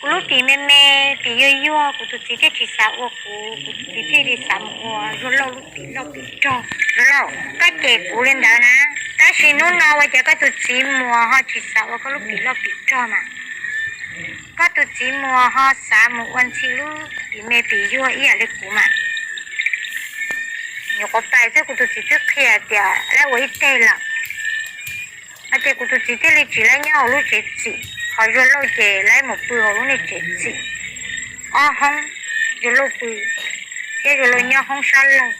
Kuv lub pim me me, pim yuag yuag, kuv tus txiv thiaj tsis xav ua kuv, kuv tus txiv thiaj li xav mus ua Zuag Lauj lub pim loj pim rog. Zuag Lauj, koj cem kuv li ntawd na, tab sis hnub no ua cas koj tus txiv muas ho tsis xav ua koj lub pim loj pim rog mas? Koj tus txiv muas ho xav mus ua Ntxhi lub pim me pim yuag ib yam li kuv mas. Nyuam qhuav pais xwb kuv tus txiv twb qhia tias lawv ua ib teg lawm. Hais tias kuv tus txiv thiaj li tsis lawv nyob hauv lub tsev txim, ho Zuag Lauj ces lawv mus pw hauv lub niag tsev txim ob hoob, Zuag Lauj pw thiab Zuag Lauj nyob hoob sab laug.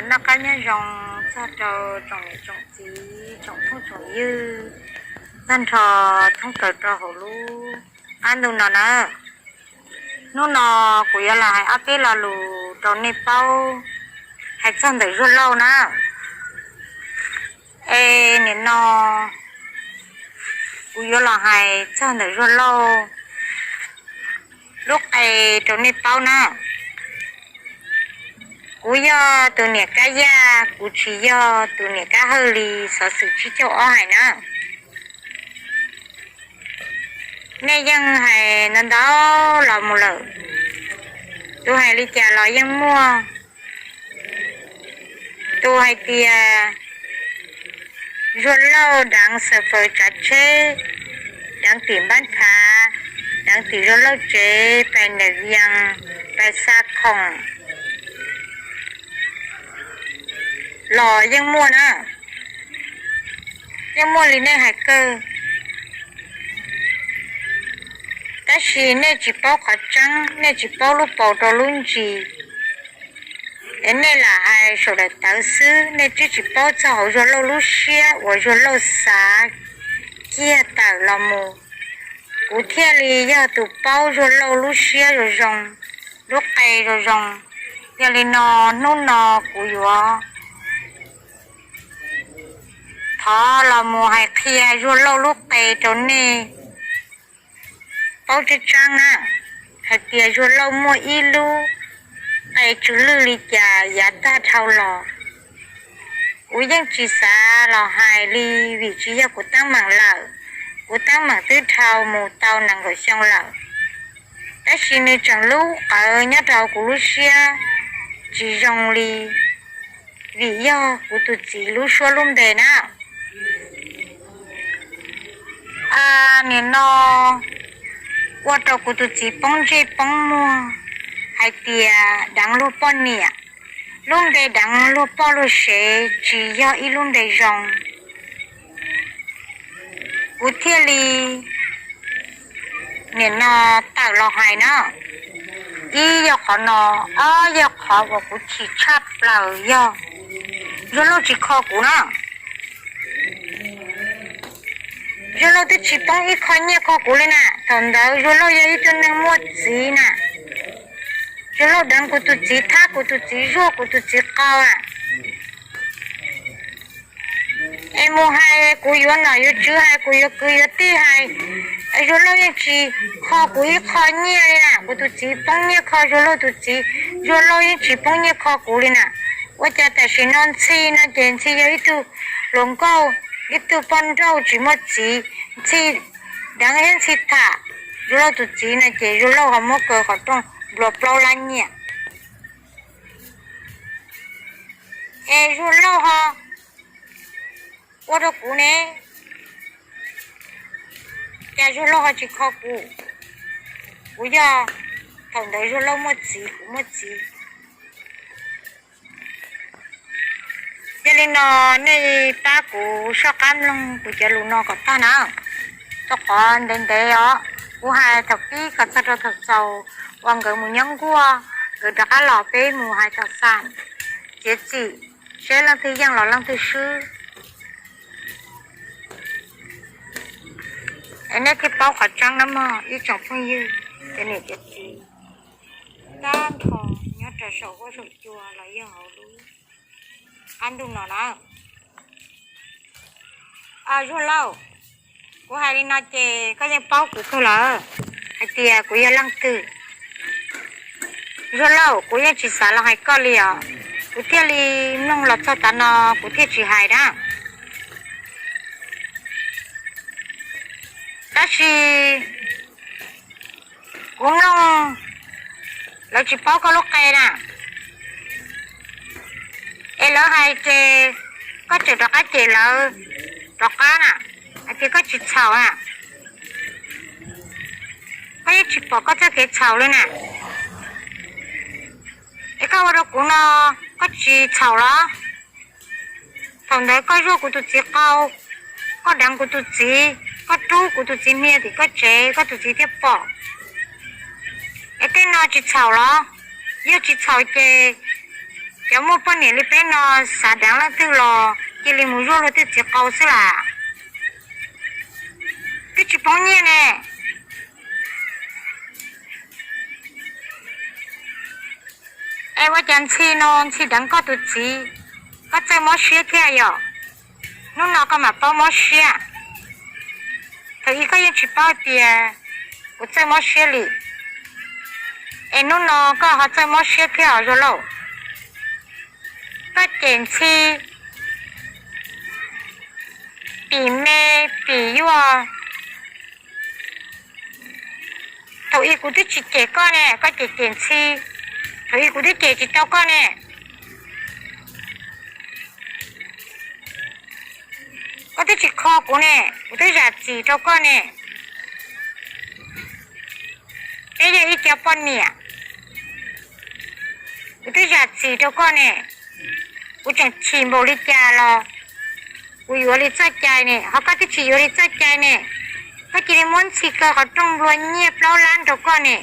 Noj qab nyob zoo txog rau tsoom niam tsoom txiv tsoom phooj tsoom ywg, tag nrho thoob plaws rau hauv lub qab ntuj no na. Hnub no kuv yuav los hais ob peb lo lus rau nej paub hais txog ntawm Zuag Lauj na. Es nim no kuv yuav los hais txog ntawm Zuag Lauj lub qe rau nej paub na. Kuv yog tus niam Kab Yaj, kuv tsis yog tus niam Kab Hawj li xov xwm tsib caug ob hais na. Nej yeej hais ntau ntau los mus lawm, tus hais li cas los yeej muaj. Tus hais tias Zuag Lauj deev xav faws tsav tsheb, deev tim npab thav, deev tim Zuag Lauj tsev, pais ntam vias, pais xa khoom los yeej muaj na. Yeej muaj li nej hais kawg, tab sis nej tsis paub qhov tseeb, nej tsis paub lub paus rau lub ntsis, es nej lam hais saum daim tawv xwb, nej twb tsis paub txog hauv Zuag Lauj lub siab uas Zuag Lauj xav kiag tawm los mus. Kuv thiaj li yog tus paub Zuag Lauj lub siab zoo zoo, lub qe zoo zoo. Yog li no, hnub no kuv yuav thov los mus hais qhia Zuag Lauj lub qe rau nej paub tseeb tseeb na, hais tias Zuag Lauj muaj ib lub qe tsw lwj li cas yav tag dhau los. Kuv yeej tsis xav los hais li vim tsis yog kuv teeb meem lawm, kuv teeb meem twb dhau mus tau nees nkaum xyoo lawm, tab sis nws tseem lub qawv nyob rau kuv lub siab tsis zoo li, vim yog kuv tus txiv lub suab lub npe na. Nim no ua rau kuv tus txiv poob ntsej poob muag hais tias deev luag poj niam, lub npe deev luag poj luag sev tsis yog ib lub npe zoo. Kuv thiaj li nim no tawm los hais na. Ib yog qhov no, ob yog qhov uas kuv chim tshaj plaws yog Zuag Lauj tsis kho kuv na. Zuag Lauj twb tsis poob ib qho nyiaj kho kuv li na. Thaum ntawd Zuag Lauj yog ib tug neeg muaj txiv na. Zuag Lauj deev kuv tus txiv, thab kuv tus txiv, zuag kuv tus txiv qau na. Es mus hais kuv yuav nom yuav tswv, hais kuv yuav kwv yuav tij, hais Zuag Lauj yeej tsis kho kuv ib qho nyiaj li na. Kuv tus txiv poob nyiaj kho Zuag Lauj tus txiv, Zuag Lauj yeej tsis poob nyiaj kho kuv li na. Ua cas tam sim no Ntxhi no ces Ntxhi yog ib tug hluas nkauj, ib tug poj nrauj tsis muaj txiv, Ntxhi deev thiab Ntxhi tham Zuag Lauj tus txiv no ces Zuag Lauj ho muab kaw qhov rooj nplua plaub lab nyiaj. Es Zuag Lauj ho ua rau kuv ne, cas Zuag Lauj ho tsis kho kuv? Kuv yog, thaum ntawd Zuag Lauj muaj txiv, kuv muaj txiv. Yog li no, nej pab kuv soj qab mloog kuv cov lus no kom tag na. Rau qhov ntev ntev os, kuv hais thaum pib kom txog rau thaum xaus uas nkawd mus nyob nkuaj, nkawd rov qab los peb mus hais tom xam, txiav txim seb leej twg yeej los leej twg swb. Es nej thiaj paub qhov tseeb na mog ib tsoom phooj ywg, cov niam cov txiv, tag nrho nyob rau saum huab saum cua los yog hauv lub qab ntuj no na. Zuag Lauj, kuv hais li no ces koj yeej paub kuv kawg lawm hais tias kuv yog leej twg. Zuag Lauj, kuv yeej tsis xav los hais koj li os, kuv thiaj li mloog los txog tav no kuv thiaj tsis hais na. Tab sis kuv mloog lawv tsis paub koj lub qe na, es lawv hais ces koj tseem rov qab cem lawv rov qab na, hais tias koj tsis txhaum na, koj yeej tsis pom koj txoj kev txhaum li na. Es koj ua rau kuv no, koj tsis txhaum los? Thaum ntawd koj zuaj kuv tus txiv qau, koj deev kuv tus txiv, koj rub kuv tus txiv hnia tim koj tsev, koj tus txiv thiaj pom. Es tej no tsis txhaum los? Yog tsis txhaum ces cov muaj poj niam li peb no xav deev leej twg los cia li mus zuaj luag tej txiv qau xwb las. Twb tsis poob nyiaj ne. Es ua cas Ntxhi no Ntxhi deev koj tus txiv, koj txawj mob siab thiab yom? Hnub no koj mam paub mob siab. Thaum ub koj yeej tsis paub tias kuv txawj mob siab li, es hnub no koj ho txawj mob siab thiab os Zuag Lauj. Koj cem Ntxhi pim me pim yuag. Thaum ub kuv twb tsis cem koj ne, koj cem cem Ntxhi. Thaum ub kuv twb cem tsis tau koj ne. Koj twb tsis kho kuv ne, kuv twb zam txim rau koj ne. Peb yog ib co poj niam, kuv twb zam txim rau koj ne. Kuv tseem chim npaum li cas los kuv yuav li txoj cai ne, ho koj twb tsis yuav li txoj cai ne. Koj cia li muab Ntxhi kaw qhov rooj nplua nyiaj plaub lab rau koj ne.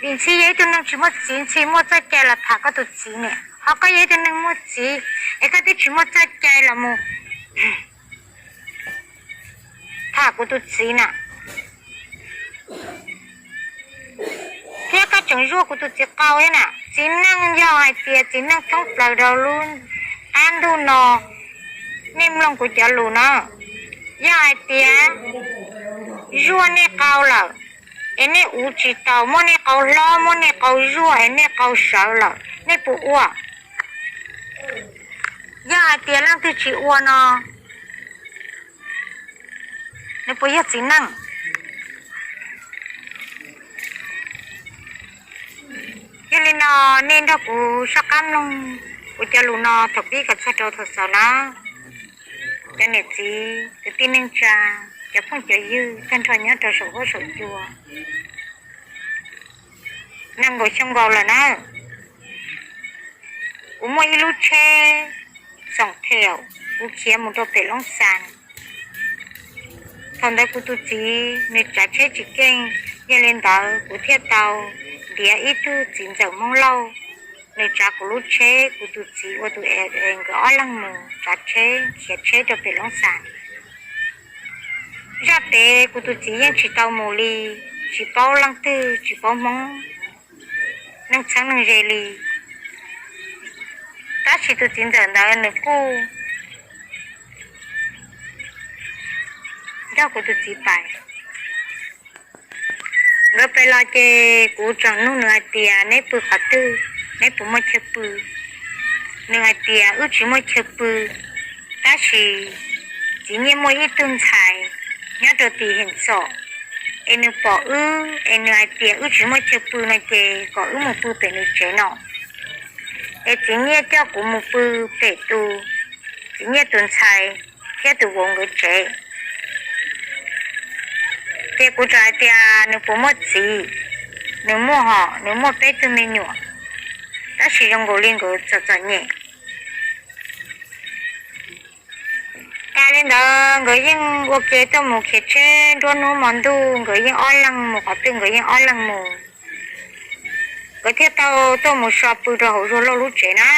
Vim Ntxhi yog ib tug neeg tsis muaj txiv, Ntxhi muaj txoj cai los tham koj tus txiv ne, ho koj yog ib tug neeg muaj txiv es koj twb tsis muaj txoj cai los mus tham kuv tus txiv na. Thiab koj tseem zuaj kuv tus txiv qau thiab na. Txiv neej yog hais tias txiv neej thoob plaws rau lub qab ntuj no, nej mloog kuv cov lus na. Yog hais tias zuaj nej qau lawm, es nej uv tsis tau, muab nej qau hlob muab nej qau zuaj es nej qau sawv lawm, nej puas ua? Yog hais tias leej twg tsis ua no, nws puas yog txiv neej? Yog li no, nej nrog kuv soj qab mloog kuv cov lus no thaum pib kom txog rau thaum xaus na. Cov niam txiv kwv tij neej tsa, cov phooj cov ywg tag nrho nyob rau saum huab saum cua, nees nkaum xyoo nkaus lawm na. Kuv muaj ib lub tsheb xoom theem, kuv khiav mus rau pem Loob Xas. Thaum ntawd kuv tus txiv nws tsav tsheb tsis keej, yog li ntawd kuv thiaj tau ntiav ib tug txiv ntxawm Hmoob Lauj, nws tsav kuv lub tsheb, kuv tus txiv ua tus es nkawd ob leeg mus tsav tsheb khiav tsheb rau pem Loob Xas. Zaj pem kuv tus txiv yeej tsis tau mus li, tsis paub leej twg, tsis paub Hmoob, neeg txheeb neeg ze li. Tab sis tus txiv ntxawm ntawd nws kuj nrog kuv tus txiv pais. Nkawd pais los ces kuv tseem nug nws hais tias neb pw qhov twg, neb puas muaj chaw pw. Nws hais tias wb tsis muaj chaw pw, tab sis txiv Nyiaj muaj ib tug ntxhais nyob rau tim Heem Txom, es nws pom wb es nws hais tias wb tsis muaj chaw pw no ces kom wb mus pw pem nws tsev no. Es txiv Nyiaj coj kuv mus pw pem tus, txiv Nyiaj tus ntxhais thiab tus vauv nkawd tsev. Ces kuv txawm hais tias nws puas muaj txiv, nws muaj hos, nws muaj peb tug me nyuam, tab sis zoo nkaus li nkawd txom txom nyem. Tas li ntawd nkawd yeej ua ke tuaj mus khiav tsheb nruab hnub hmo ntuj, nkawd yeej ob leeg mus qhov twg nkawd yeej ob leeg mus. Nkawd thiaj tau tuaj mus so pw rau hauv Zuag Lauj lub tsev na.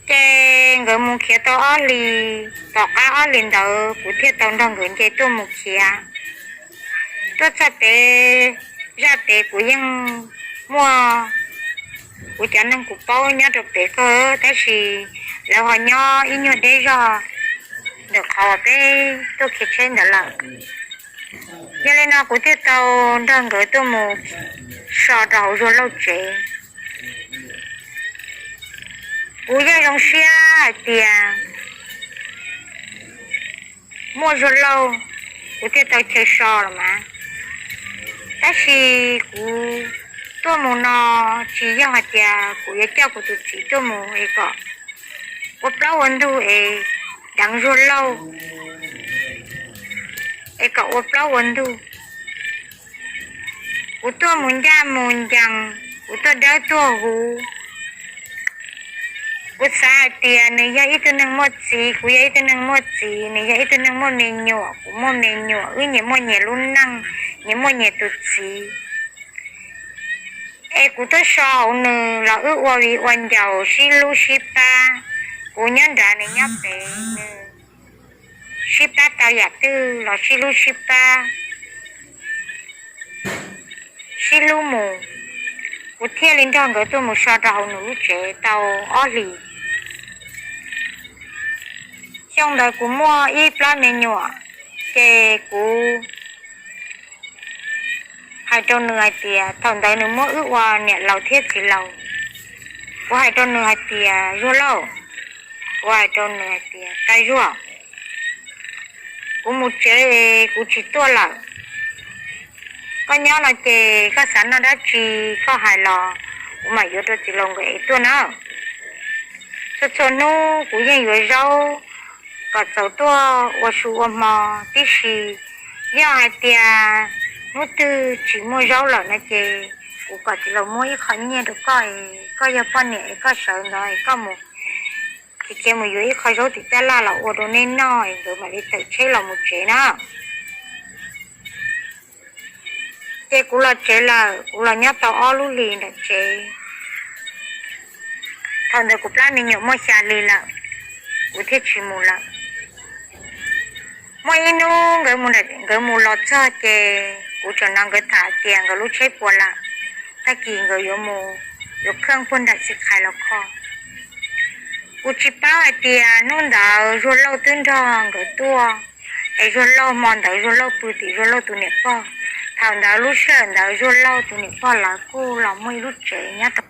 Ces nkawd mus khiav tau ob hlis, tom qab ob hlis ntawd kuv thiaj tau nrog nkawd nce tuaj mus khiav. Tuaj txog pem, zaj pem kuv yeej muaj kuv cov neeg kuv paub nyob rau pem kawg, tab sis lawv ho nyob ib nyuag deb zog ntawm qhov uas peb tuaj khiav tsheb ntawd lawm. Yog li no kuv thiaj tau nrog nkawd tuaj mus so rau hauv Zuag Lauj tsev. Kuv yeej zoo siab hais tias muaj Zuag Lauj, kuv thiaj tau chaw so los mas. Tab sis kuv tuaj mus no tsis yog hais tias kuv yuav coj kuv tus txiv tuaj mus es kom ua plaub ua ntug es deev Zuag Lauj, es kom ua plaub ua ntug. Kuv tuaj mus ncaj mus ncees, kuv tuaj dawb tuaj huv. Kuv xav hais tias nws yog ib tug neeg muaj txiv, kuv yog ib tug neeg muaj txiv, nws yog ib tug neeg muaj me nyuam, kuv muaj me nyuam, wb nyias muaj nyias lub neej, nyias muaj nyias tus txiv. Es kuv tuaj so hauv nws los wb ua viv ua ncaus sib hlub sib pab, kuv nyob nrad nws nyob pem, nws sib pab tau yam twg los sib hlub sib pab, sib hlub mus. Kuv thiaj li nrog nkawd tuaj mus so rau hauv nws lub tsev tau ob hlis. Xyoo ntawd kuv muaj ib plab me nyuam, ces kuv hais rau nws hais tias, thaum ntawd nws muab wb ua niam laus thiab txiv laus. Kuv hais rau nws hais tias, Zuag Lauj, kuv hais rau nws hais tias, Kais Zuag, kuv mus tsev, kuv tsis tuaj lawm. Koj nyob no ces koj xav noj dab tsi koj hais los kuv mam yuav rau txiv laus nkawd es tuaj na. Txhua txhua hnub kuv yeej yuav zaub kom txaus tuaj ua su ua hmo tib si. Yog hais tias hnub twg tsis muaj zaub lawm no ces kuv kom txiv laus muab ib qho nyiaj rau koj es koj yog poj niam es koj sawv ntawd es koj mus, ces cia mus yuav ib qho zaub tim tab laj los ua rau nej noj es nkawd mam li tawm tsheb los mus tsev na. Ces kuv los tsev lawm, kuv los nyob tau ob lub hlis nram tsev. Thaum ntawd kuv plab me nyuam muaj xya hli lawm, kuv thiaj tsis mus lawm. Muaj ib hnub nkawd mus los txog ces kuv tseem hnov nkawd tham tias nkawd lub tsheb puas lawm, tag kis nkawd yuav mus yuav kheej puag nram Xis Khais los kho. Kuv tsis paub hais tias hnub ntawd Zuag Lauj twb nrog nkawd tuaj, es Zuag Lauj hmo ntawd Zuag Lauj pw tim Zuag Lauj tus niam pog. Thaum ntawd lub sij hawm ntawd Zuag Lauj tus niam pog lawv kuj los muaj ib lub tsev nyob rau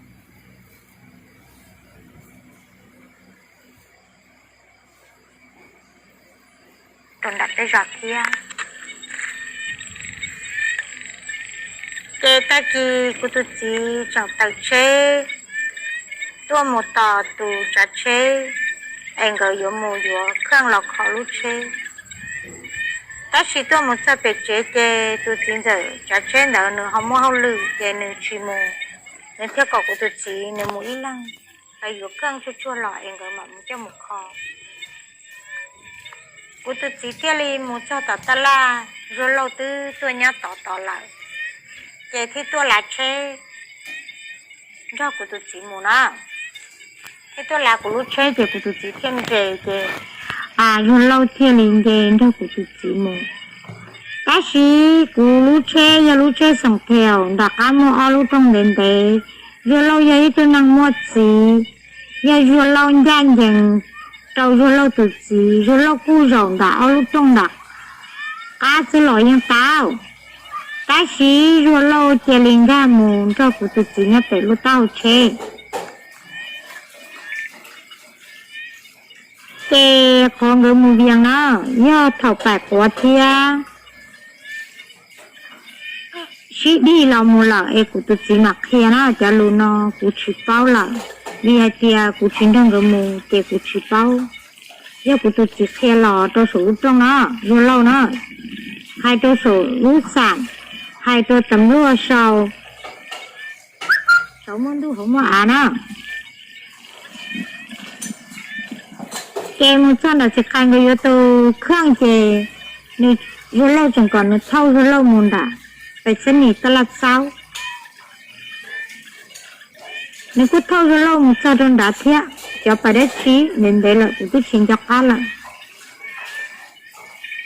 rau nram tej zos thiab. Ces tag kis kuv tus txiv tseem tawm tsheb tuaj mus tos tus tsav tsheb es nkawd yuav mus yuav kheej los kho lub tsheb. Tab sis tuaj mus txog pem tsev ces tus txiv ntxawm tsav tsheb ntawd nws ho muaj hauj lwm ces nws tsis mus, nws thiaj kom kuv tus txiv nws mus ib leeg, yuav kheej tsuag tsuag los es nkawd mam mus coj mus kho. Kuv tus txiv thiaj li mus txog tom tab laj, Zuag Lauj twb tuaj nyob tod tod lawm, ces thiaj tuaj lav tsheb nrog kuv tus txiv mus na. Thiaj tuaj lav kuv lub tsheb ces kuv tus txiv thiaj nres ces Zuag Lauj thiaj li nce nrog kuv tus txiv mus. Tab sis kuv lub tsheb yog lub tsheb xeem theus nram qab muaj ob lub rooj ntev ntev. Zuag Lauj yog ib tug neeg muaj txiv, yog Zuag Lauj ncaj ncees rau Zuag Lauj tus txiv, Zuag Lauj kuj zaum ntawm ob lub rooj nram qab xwb los yeej tau. Tab sis Zuag Lauj cia li nkag mus nrog kuv tus txiv nyob pem lub taub hau tsheb. Ces qhov nkawd mus vias na, yog thaum pais quav thiab sib dig los mus lawm es kuv tus txiv mam qhia na. Cov lus no kuv tsis paub lawm, vim hais tias kuv tsis nrog nkawd mus ces kuv tsis paub. Yog kuv tus txiv qhia los rau saum lub rooj na, Zuag Lauj na, hais rau saum lub xam, hais rau tam luaj sau, saum muaj ntuj hauv muaj av na. Ces mus txog nram Xis Khais nkawd yuav tus kheej ces nws, Zuag Lauj tseem kom nws thauj Zuag Lauj mus nram pais xab nis taj laj xaub. Nws kuj thauj Zuag Lauj mus txog rau nrad thiab, cov pais dab tsi ntev ntev lawm kuv twb tsis nco qab lawm.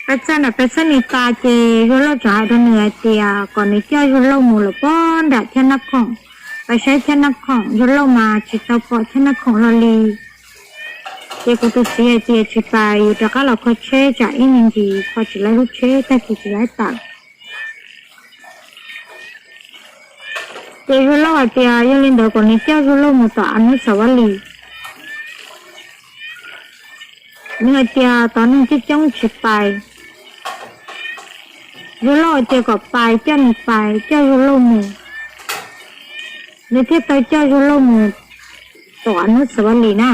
Pais txog nram pais xab nis tas ces Zuag Lauj tseem hais rau nws hais tias kom nws coj Zuag Lauj mus lawm pog nram Chab Nab Khoom, pais saib Chab Nab Khoom. Zuag Lauj mas tsis tau pom Chab Nab Khoom hlo li. Ces kuv tus txiv hais tias tsis pais, yus rov qab los kho tsheb tsam ib me ntsis kho tsis laib lub tsheb tag kis tsis laib tawm. Ces Zuag Lauj hais tias yog li ntawd kom nws coj Zuag Lauj mus tom av nub xav vaj lis. Nws hais tias tau neeg coob coob tsis pais, Zuag Lauj tias kom pais, coj nws pais, coj Zuag Lauj mus, nws thiaj tau coj Zuag Lauj mus tom hnub Xav Vaj Lis na.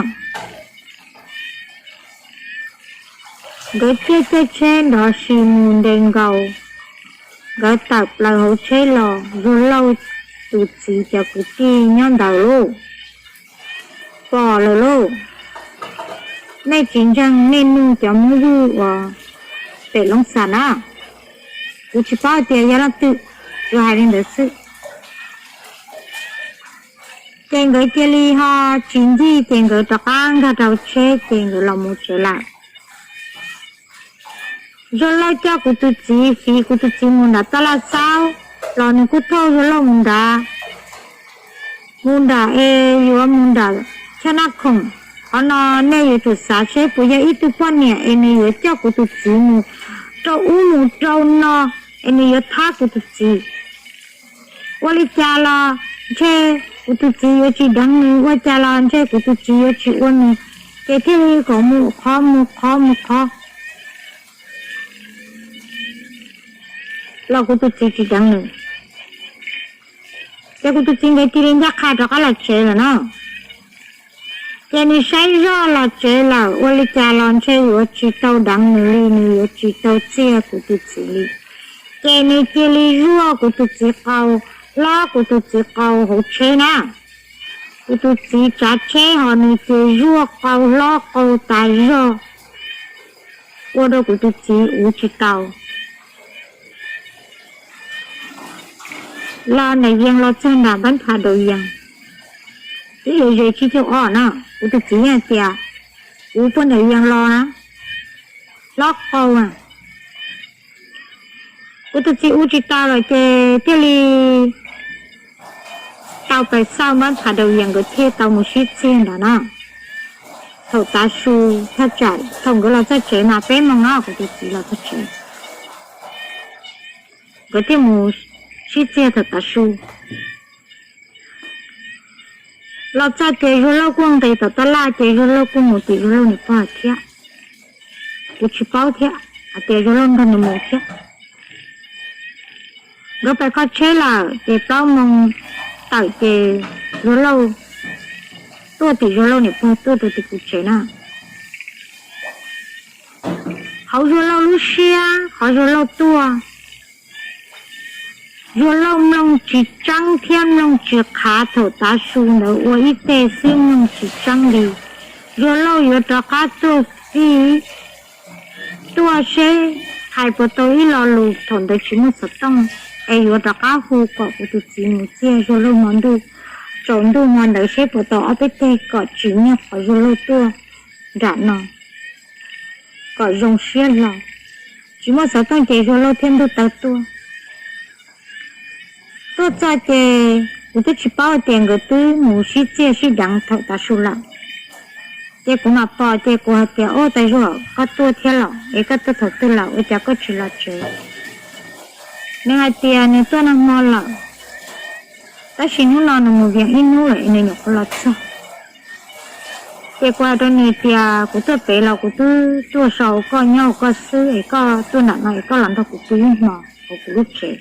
Nkawd thiaj caij tsheb nrov si mus nres nkaus, nkawd tawm plaws hauv tsheb los Zuag Lauj tus txiv cov kwv tij nyob ntawd lauj, pom lawm lauj. Nej tsis ntseeg nej nug cov Hmoob Vwj uas pem Loob Xas na, kuv tsis paub tias yog leej twg, tsuas hais li ntawd xwb. Ces nkawd cia li ho tsis ncig ces nkawd rov qab nkag rau tsheb ces nkawd los mus tsev lawm. Zuag Lauj coj kuv tus txiv, fiv kuv tus txiv mus nram tab laj xaub los nws kuj thauj Zuag Lauj mus nrad, mus nram es yuav mus nram Chaj Naj Khoom. Qhov no nej yuav tsum xav seb puas yog ib tug poj niam es nws yuav coj kuv tus txiv mus rau ub mus rau no es nws yuav thab kuv tus txiv. Ua li cas los ntshe kuv tus txiv yuav tsis deev nws, ua cas los ntshe kuv tus txiv yuav tsis ua nws, ces thiaj li kom mus qhov mus qhov mus qhov los kuv tus txiv tsis deev nws. Ces kuv tus txiv nkawd cia li ncaj qha rov qab los tsev lawm na. Ces nws saib zoj los tsev lawm, ua li cas los ntshe yuav tsis tau deev nws li, nws yuav tsis tau txiag kuv tus txiv li. Ces nws cia li zuaj kuv tus txiv qau, hlob kuv tus txiv qau hauv tsheb na. Kuv tus txiv tsav tsheb ho nws ces zuaj qau hlob qau tas zog, ua rau kuv tus txiv uv tsis tau. Los nram Yees los txog nram npab phav daus Yees, twb yuav ze tsib caug ob na. Kuv tus txiv yeej tias kuv puag nram Yees los na, hlob qau. Kuv tus txiv uv tsis tau lawm ces thiaj li tau pais xauj npab phav daus Yees, nkawd thiaj tau mus sib txiag ntawd na. Thaum tav su thaj tsam thaum nkawd los txog tsev mas peb moos no kuv tus txiv los txog tsev, nkawd thiaj mus sib txiag thaum tav su. Los txog ces Zuag Lauj kuj nqis tom tab laj ces Zuag Lauj kuj mus tim Zuag Lauj niam pog thiab. Kuv tsis paub thiab hais tias Zuag Lauj nrog nws mus thiab. Nkawd pais kho tsheb lawm ces plaub moos tawm ces Zuag Lauj tuaj tim Zuag Lauj niam pog tuaj rau tim kuv tsev na. Hauv Zuag Lauj lub siab qhov Zuag Lauj tuaj, Zuag Lauj mloog tsis tseeb thiab mloog tsis qhav. Thaum tav su ntawd ua ib teg xwb mloog tsis tseeb li. Zuag Lauj yuav rov qab tuaj fij, tuaj seb hais puas tau ib lo lus. Thaum ntawd tsis muaj xov tooj es yuav rov qab hu kom kuv tus txiv mus txiag Zuag Lauj hmo ntuj, tsaus ntuj hmo ntawd seb puas tau ob peb teg kom tsim nyog qhov Zuag Lauj tuaj nram no kom zoo siab hlo. Tsis muaj xov tooj ces Zuag Lauj thiaj ntuj taw tuaj. Tuaj txog ces kuv twb tsis paub hais tias nkawd twb mus sib txiag sib deev thaum tav su lawm. Ces kuv mam pom ces kuv hais tias, Ua, Tais Zuag, koj tuaj thiab los? Es koj tuaj thaum twg lawm, ua cas koj tsis los tsev? Nws hais tias nws tuaj nag hmo lawm, tab sis hnub no nws mus vias ib hnub lawm es nws nyuam qhuav los txog. Ces kuv hais rau nws tias, Kuv tuaj pem los kuv twb tuaj so koj nyob hauv koj xwb es koj tuaj nram no es koj los nrog kuv pw ib hmo hauv kuv lub tsev.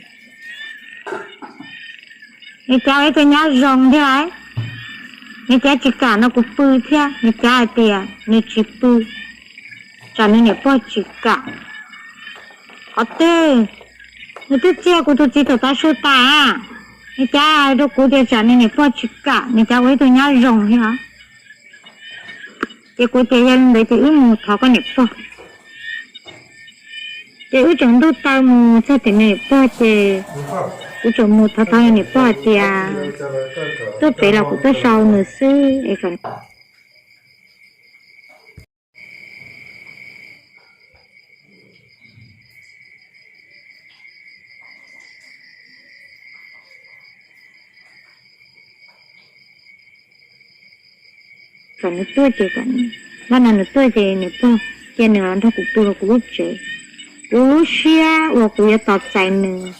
Nws cav ua ib tug nyab zoo thiab, nws cav tsis kam nrog kuv pw thiab, nws cav hais tias nws tsis pw, tsam nws niam pog tsis kam. Qhov twg? Nws twb txiag kuv tus txiv thaum tav su tas, nws cav hais rau kuv tias tsam nws niam pog tsis kam, nws cav ua ib tug nyab zoo thiab. Ces kuv tias, Yog li ntawd ces wb mus thov koj niam pog. Ces wb tseem ntuj taw mus txog tim nws niam pog ces kuv tseem mus thov thov nws niam pog hais tias, Tuaj pem los kuv tuaj so nws xwb es kom kom nws tuaj ces, hnub no nws tuaj ces niam pog cia nws los nrog kuv pw hauv kuv lub tsev. Kuv lub siab uas kuv yuav tos txais nws.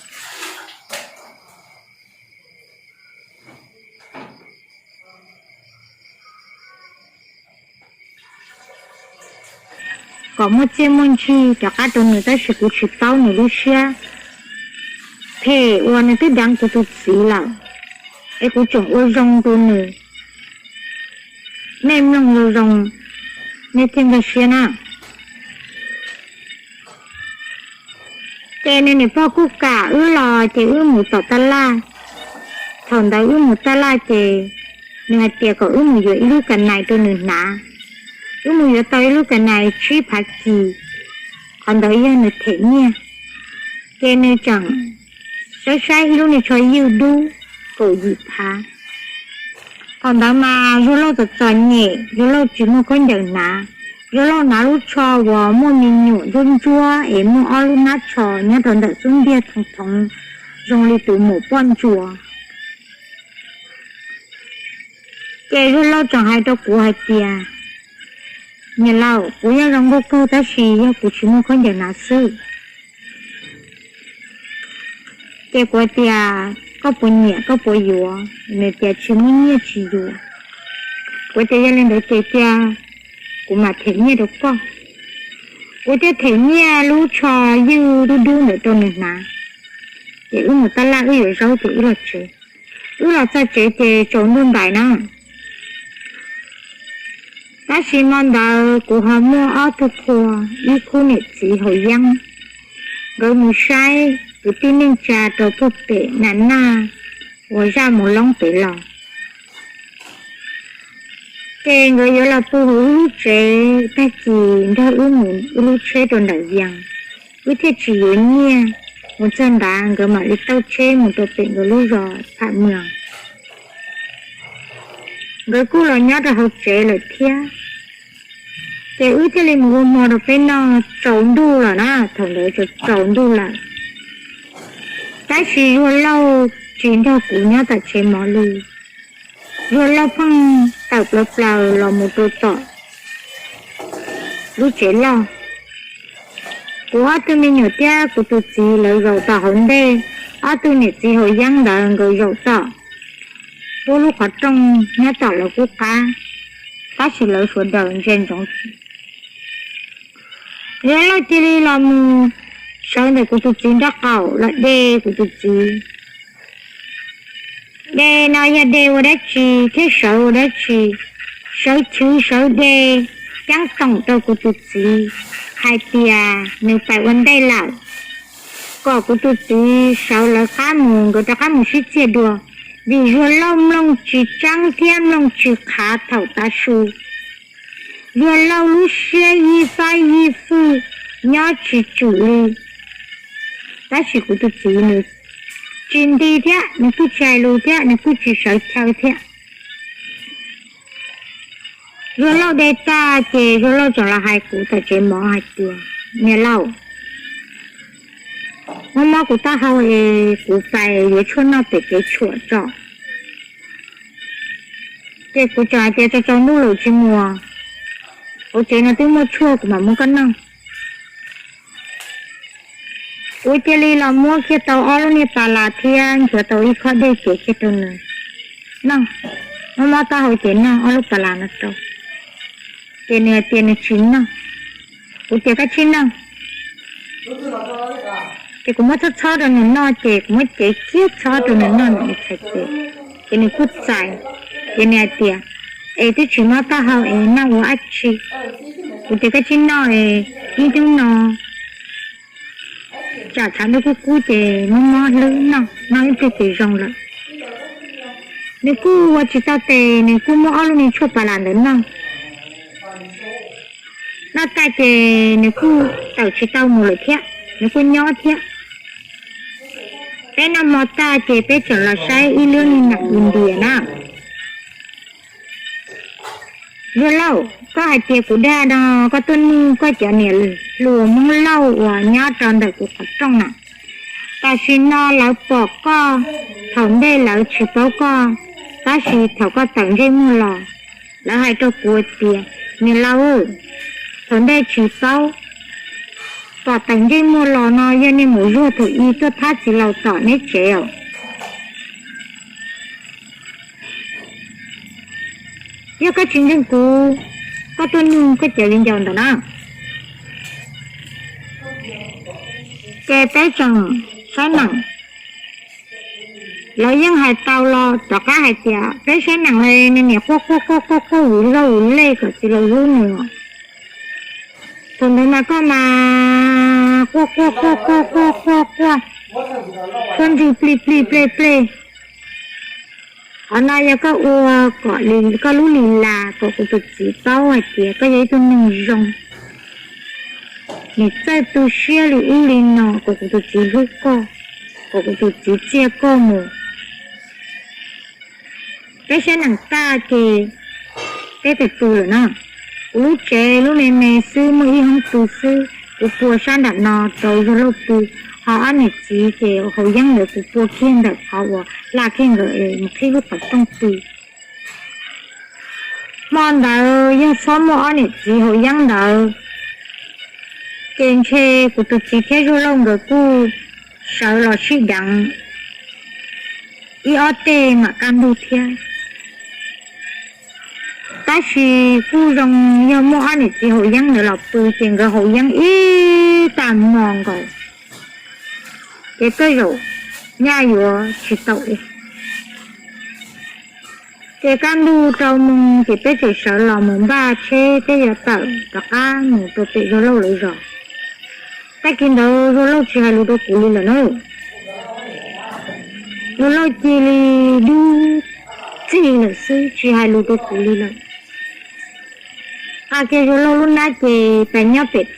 kom muaj txiaj muaj ntsig rov qab rau nws, tab sis kuv tsis paub nws lub siab phem uas nws twb deev kuv tus txiv lawm, es kuv tseem ua zoo rau nws. Nej mloog zoo zoo, nej thiaj nkag siab na. Ces nws niam pog kuj kam wb los ces wb mus tom taj laj. Thaum ntawd wb mus taj laj ces nws hais tias kom wb mus yuav ib lub kas nais rau nws hnav. Wb mus yuav tau ib lub kas nais tsib phav kis, qhov ntawd yog nws them nyiaj. Ces nws tseem saib saib ib lub niag tsho ywj dub kaum yim phav. Thaum ntawd mas Zuag Lauj txom txom nyem, Zuag Lauj tsis muaj khaub ncaws hnav. Zuag Lauj hnav lub tsho uas muaj me nyuam ntsuab ntsuab es muaj ob lub hnab tsho nyob rau ntawm xub ntiag thoov thoov zoo li tus maum poj ntsuam. Ces Zuag Lauj tseem hais rau kuv hais tias, niam laus, kuv yeej zoo nkauj kawg tab sis yog kuv tsis muaj khaub ncaws hnav xwb. Ces kuv tias, koj puas nyiam, koj puas yuav? Nws tias tsis muaj nyiaj tsis yuav. Kuv tias yog li ntawd ces cia kuv mam them nyiaj rau koj. Kuv thiaj them nyiaj lub tsho ywj dub dub ntawd rau nws hnav. Ces wb mus taj laj wb yuav zaub ces wb los tsev. Wb los txog tsev ces tsaus ntuj ntais na. Tab sis hmo ntawd kuv ho muaj ob tug qhua, ib khub niam txiv haus yeeb, nkawd mus saib kwv tij neej tsa rau puag pem Nas Naj uas zaj mus Loob pem los. Ces nkawd yuav los pw hauv wb lub tsev tag kis nrog wb mus wb lub tsheb rau nram Vias. Wb thiaj tsis yuav nyiaj, mus txog nrad nkawd mam li tauj tsheb mus rau pem nkawd lub zos Pham Mwas. Nkawd kuj los nyob rau hauv tsev lawm thiab. Ces wb thiaj li mus ua hmo rau peb noj tsaus ntuj lawm na, thaum ntawd tsaus tsaus ntuj lawm. Tab sis Zuag Lauj tsis nrog kuv nyob tom tsev mov li. Zuag Lauj pheej tawm plaws plaws los mus rau tom lub tsev loj. Kuv ob tug me nyuam thiab kuv tus txiv lawv zaum tom hauv ntej, ob tug niam txiv haus yeeb ntawd nkawd zaum tom lub lub qhov rooj nyob tom lawv qub qab, tab sis lawv sawv daws ntsia ntsoov. Zuag Lauj cia li los mus sawv ntawm kuv tus txiv nraub qaum los de kuv tus txiv. De no yog de ua dab tsi thiab sawv ua dab tsi? Sawv chwv sawv de ceeb toom rau kuv tus txiv hais tias nws pais ua ntej lawm, kom kuv tus txiv sawv lawv qab mus, nkawd rov qab mus sib txiag dua, vim Zuag Lauj mloog tsis tseeb thiab mloog tsis qhav thaum tav su. Zuag Lauj lub siab yij fab yij fwj nyob tsis tsum li. Tab sis kuv tus txiv nws tsis nti thiab, nws kuj tsis hais lus thiab, nws kuj tsis sawv chaw thiab. Zuag Lauj de tag ces Zuag Lauj tseem los hais kuv tom tsev mov hais tias, niam laus, mob mob kuv taub hau es kuv pais yuav tshuaj noj pem kev tshuam tso. Ces kuv tseem hais tias, tsaus tsaus ntuj lawm tsis mus, hauv tsev no twb muaj tshuaj kuv mam muab koj noj. Kuv cia li los muab kiag tau ob lub niag pas las thiab nchuav tau ib khob dej cev kiag rau nws noj. Mob mob taub hau ces noj ob lub pas las no rau. Ces nws hais tias nws tsis noj. Kuv tias koj tsis noj. Ces kuv muab txhob txhob rau nws noj, ces kuv muab cev kiag txhob rau nws noj nws txhais tes. Ces nws kuj txais, ces nws hais tias, es twb tsis mob taub hau es noj ua dab tsi? Kuv tias koj tsis noj es ib hnub no tsam tshav ntuj kub kub ces mob mob hlwb noj, noj ib pliag ces zoo lawm. Nws kuj ua tsis tau tes, nws kuj muab ob lub niag tshuaj pas las ntawd noj. Noj tag ces nws kuj tawm tsis tau mus lawm thiab, nws kuj nyob thiab. Peb noj hmo tag ces peb tseem los saib ib lub niag nam India na. Zuag Lauj, koj hais tias kuv dag no, koj tuaj nug koj cov niam hluas Hmoob Lauj uas nyob rau ntawm kuv qhov rooj na. Tam sim no lawv pom koj, thaum ntej lawv tsis paub koj, tab sis thaum koj tawm ntsej muag los, lawv hais rau kuv tias, niam laus, thaum ntej tsis paub, pom tawm ntsej muag los no yog niag maum Zuag thaum i tuaj thab txiv laus tom neb tsev os. Yog koj tsis ntseeg kuv, koj tuaj nug koj cov viv ncaus ntawm no. Ces peb tseem saib neem, lawv yeej hais tau los rov qab hais tias peb saib neem li, nws niam quaj quaj quaj quaj quaj vwm zog vwm lej kom txiv los hlub nws. Thaum ntawd mas koj mas quaj quaj quaj quaj quaj quaj quaj, koj ntswg plig plig plej plej. Qhov no yog koj ua kom li koj lub li las kom kuv tus txiv paub hais tias koj yog ib tug neeg zoo. Niam txawj tu siab li ub li no kom kuv tus txiv hlub koj, kom kuv tus txiv txiaj koj mus. Peb saib neem tag ces peb pem pw lawm na. Kuv lub tsev lub me me xwb, muaj ib hoob pw xwb, kuv pua sab nram no rau Zuag Lauj pw, ho ob niam txiv ces haus yeeb ntawd kuv pua kiag ntawm qhov uas laj kiag nkawd es mus qhib lub qhov rooj pw. Hmo ntawd yog txhob muaj ob niam txiv haus yeeb ntawd, ces ntshe kuv tus txiv thiab Zuag Lauj nkawd kuj sawv los sib deev ib ob teg mam kaj ntug thiab. Tab sis kuj zoo yog muaj ob niam txiv haus yeeb ntawd los pw ces nkawd haus yeeb ib tag hmo nkaus, ces tej zaum nyaj yuav tsis tau li. Ces kaj ntug rau moo ces peb tseem sawv los mus npaj tsheb peb yuav tawm rov qab mus rau pem Zuag Lauj lawv zos. Tag kis ntawd Zuag Lauj tsis hais lus rau kuv li lawm na. Zuag Lauj cia li dub txig lawm xwb, tsis hais lus rau kuv li lawm. Nqa kiag Zuag Lauj lub hnab ces pais nyob pem